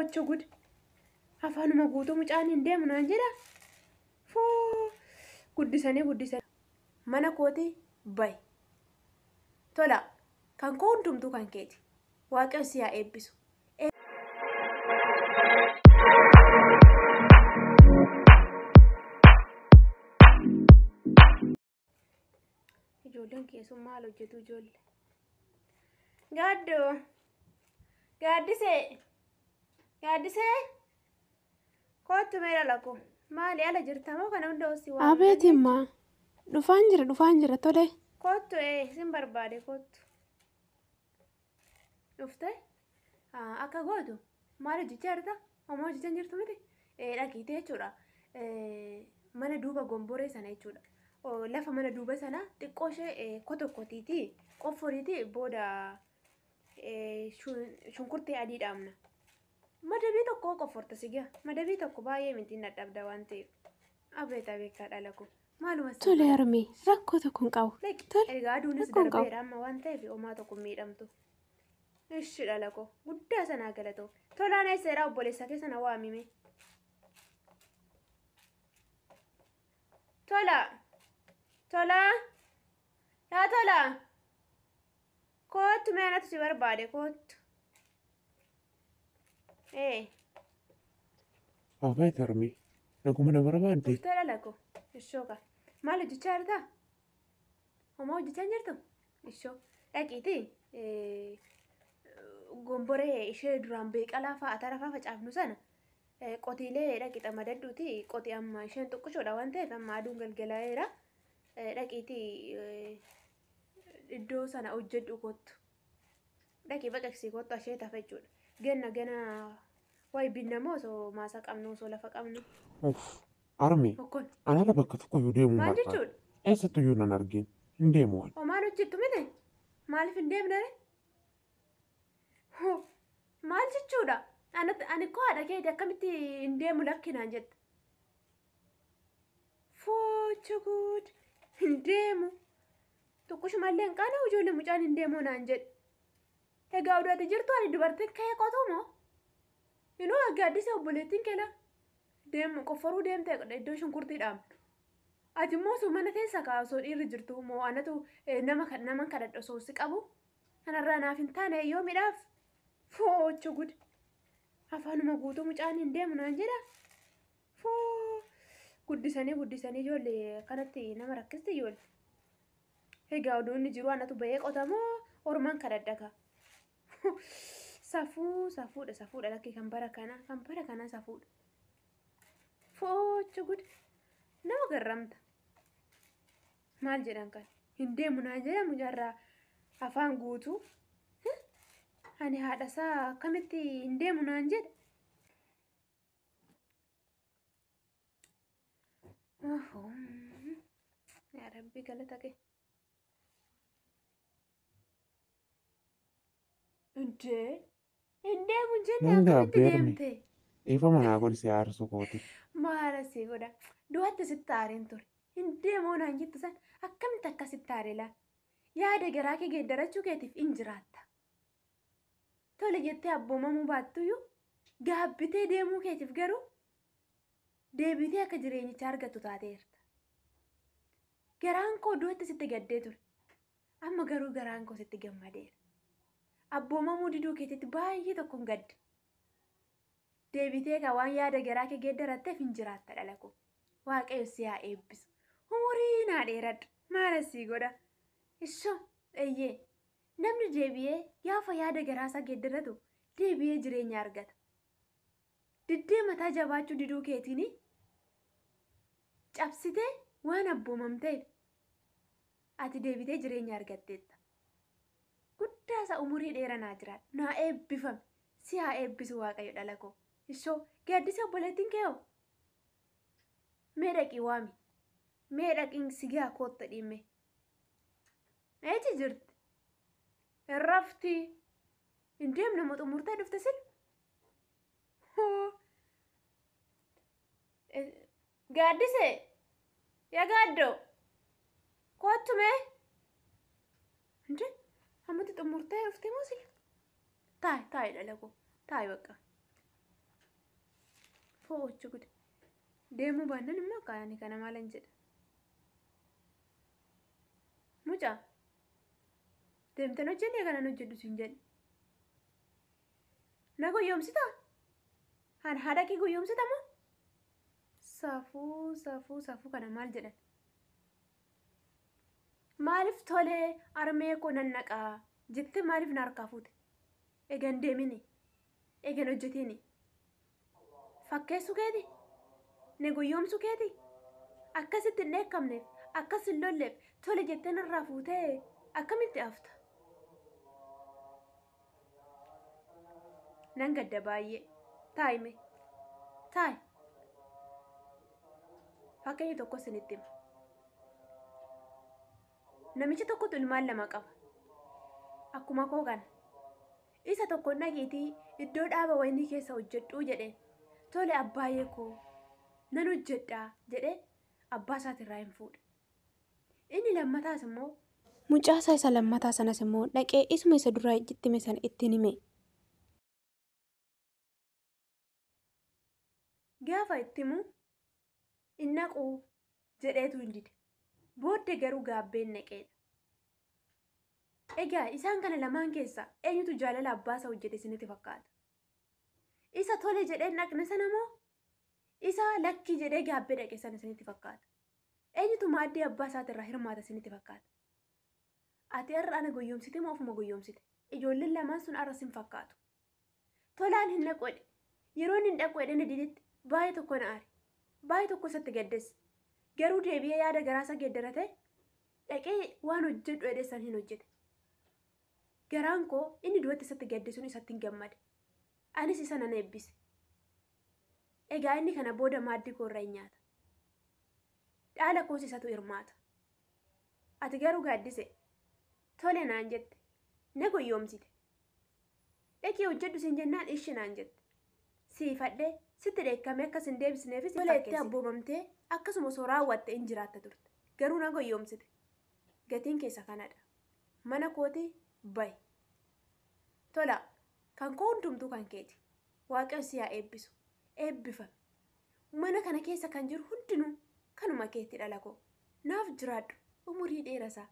Foocho gud. Afaanuma guutuu mucaan hin deemu naan jedha. Foo guddisanii guddisanii. Mana kooti bayi. Tola kan koo hundumtuu kan keeti. Waaqayyo si haa eebbisu. Ijoolleen keessum maal hojjetu ijoollee? Gaaddoo! Gaaddisee! Gaaddisee! Kottu mee dhala koo. Maali ala jirta moo kana hunda osii waan Abeet himmaa. Dhufaan jira dhufaan jira tole. Kottu ee sin barbaade kottu. Dhufte? Akka gootu maal hojjechaa jirta? Homaa hojjechaa hin jirtu miti? Ee dhaqiitee jechuudha. Mana duuba gomboree sana jechuudha. Lafa mana duuba sana xiqqoo ishee kotokkotiiti qofforiiti booda shunkurtii adii dhaabna. Madabii tokko qofforta si gaha. Madabii tokko baay'ee miti hin dadhabda waan ta'eef. Abeet abeet kaa dhala koo. Maaluma si Tole harmee rakkoo tokko hin qabu. Dhaqi. Tole Egaa aduunis rakkoo hin qabu. darbeera amma waan ta'eef homaa tokko hin miidhamtu. Ishi dhala koo guddaa sanaa galatoo. Tolaan eessa jira obboleessa kee sana waamime. Tola. Tola. Yaa Tola. Koottu mee anatu si barbaade koottu. Ee. Abeet harmee naguma na barbaadde. Dhuftee dhala koo. Ishoo ka. Maal hojjechaa jirta? Homaa hojjechaa hin jirtu? Ishoo. Dhaqiitii gomboree ishee duraan beeqalaa fa'a atara fa'a facaafnu sana qotiilee dhaqi xamadadhuuti qoti amma isheen xiqqishoodha waan ta'eef amma aduun galgalaa'eera. Dhaqiitii iddoo sana hojjedhu kottu. Dhaqi baqaqsii kottu ashee tafa jechuudha. Ganna gana wayi binna moo osoo maasaa qabnu osoo lafa qabnu. Uff harmee Okkon. anarra bakka tokko iyyuu deemuu hin Maal barbaadu. jechuudha? Eessattu iyyuu nan argin hin deemu ani. Homaan hojjettu miti? Maaliif hin deemne ree? Hoo, maal jechuudha? Ani koo haadha keeti akkamitti hin deemu lakki naan jetta? Foocha guud hin deemu. Tuqqushumallee hin qaana'u ijoollee mucaan hin deemu naan jedhe. Egaa oduu ati jirtu ani dubartiin ka'ee qotuu moo? Inuu gaaddisa obboleettiin keela deemu qofforuu deemte iddoo shunkurtii dhaabdu. Ati immoo osoo mana keessa kaa osoo dhiirri jirtu moo anatu nama naman kadhadha osoo si qabu. Kanarraa naaf hin taane yoo midhaaf foocha gud. Afaanuma guutuu mucaan hin deemu naan jedha. Foo guddisanii guddisanii ijoollee akkanatti nama rakkisti ijoollee. Egaa oduu inni jiru anatu bahee qotamoo orman kadhadha kaa. Safuu safuudha safuudha lakkii kan bara kanaa kan bara kanaa safuudha. Foocha gud nama garramta. Maal jedhan kan hin deemu naan jedha mucaarraa afaan guutuu. Ani haadha isaa akkamitti hin deemu naan jedha. Yaa Rabbi galata kee. Indee hin deemu hin jenne Nan akkamitti gaabbe harmee. deemte? Dhiifama naa godhi si aarsuu kooti. Maala si godha. Du'atti sitti aareen ture. Hin deemoo naan jettu san akkamitti akkasitti aare laa? Yaada garaa kee geeddarachuu keetiif hin jiraatta. Tole jettee abboomamuu baattuyyuu gaabbitee deemuu keetiif garuu deebitee akka jireenyicha argattu taateerta. Garaan koo du'atti sitti gaddee ture. Amma garuu garaan koo sitti gammadeera. Abboomamuu diduu keetitti baay'ee tokkoon gadda. Deebitee egaa waan yaada garaa kee geeddaratteef hin jiraatta dhala koo. Waaqayyo si haa eebbisu. Umurii naa dheeradhu. Maala sii godha. Ishoo eeyyee namni deebi'ee gaafa yaada garaa isaa geeddaratu deebi'ee jireenya argata. Diddee mataa jabaachuu diduu keetiin cabsitee waan abboomamteef ati deebitee jireenya argatteetta. Guddaa isaa umurii dheeraa naa jiraadhu. Naa eebbifame. Si haa eebbisu Waaqayyo dhala koo. Ishoo gaaddisa obboleettiin kee hoo? Mee dhaqii waami. Mee dhaqiin si gaa kootta dhiimme. Eechi jirti? Hin rafti. Hin deemne moo xumurtee dhufte sil? Hoo. Gaaddise. Yaa gaaddoo. Koottu mee. Indee ammatti xumurtee dhufte moo sil? Taa'i taa'i dhala koo. Taa'i bakka. Foo'ochu gude. Deemuu baannan immoo kaayanii kana maalan jedha. Mucaa deemtan hojjennee kanan hojjedhu siin jedhe. Na gowwoomsitaa? Han haadha kee gowwoomsita moo? Safuu safuu safuu kana maal jedhan? Maaliif tolee armee koo nan naqaa jettee maaliif na harkaa fuute? Egan deemini. Egan hojjetini. Fakkeessuu keeti? Na gowwoomsuu keeti? Akkasitti hin dheekkamneef, akkas hin lolleef tole jettee narraa fuutee akkamitti hafta? Nan gadda baay'ee. Taa'ime. Taa'i. Fakkeenya tokko isinitti hima. Namicha tokkotu ilmaan lama qaba. Akkuma koo kana. Isa tokko dhaqiitii iddoo dhaaba wayinii keessa hojjedhuu jedheen. Tole abbaayee koo nan hojjedhaa jedhee abbaa isaatirraa hin fuudhe. Inni lammataas immoo Mucaasaa isa lammataa sanas immoo dhaqee isuma isa duraa itti hime sana ittiin hime. Gaafa itti himu hin naquu jedheetu hin dide. Booddee garuu gaabbeen naqeedha. Egaa isaan kana lamaan keessaa eenyutu jaalala abbaasaa hojjete isinitti fakkaata? Isa tole jedhee dhaqne sana moo isa lakkii jedhee gaabbee dhaqe sana isinitti fakkaata? Eenyutu maaddii abbaa isaatirraa hirmaata isinitti fakkaata? Ati har'a ana gowwoomsite moo ofuma gowwoomsite? Ijoolleen lamaan sun har'a sin fakkaatu. Tolaan hin dhaqu jedhe. Yeroo inni hin dhaqu jedhee na didetti baay'ee tokko na aare. Baay'ee tokko isatti gaddes. Garuu deebi'ee yaada garaasaa geeddarate dhaqee waan hojjedhu jedhee san hin hojjete. Garaan koo inni duratti isatti gadde sun isatti hin gammade. Anis isa nan eebbise. Egaa inni kana booda maaddii koo irraa hin nyaata. Dhaala koos isatu hirmaata. Ati garuu gaaddise tole naan jette. Na gowwoomsite. Dhaqii hojjedhu siin jennaan ishi naan jette. Siifadhee sitti dheekkamee akkas hin deebisneefis tole itti abboomamtee akkasuma osoo raawwatte hin jiraatta turte. Garuu na gowwoomsite. Gatiin keessa kanadha. Mana kootii bahi. Tola kan koo hundumtuu kan keeti. Waaqayyo si haa eebbisu. Eebbifami. Mana kana keessa kan jiru hundinuu kanuma keetti dhala koo. Naaf jiraadhu. Umurii dheerasaa.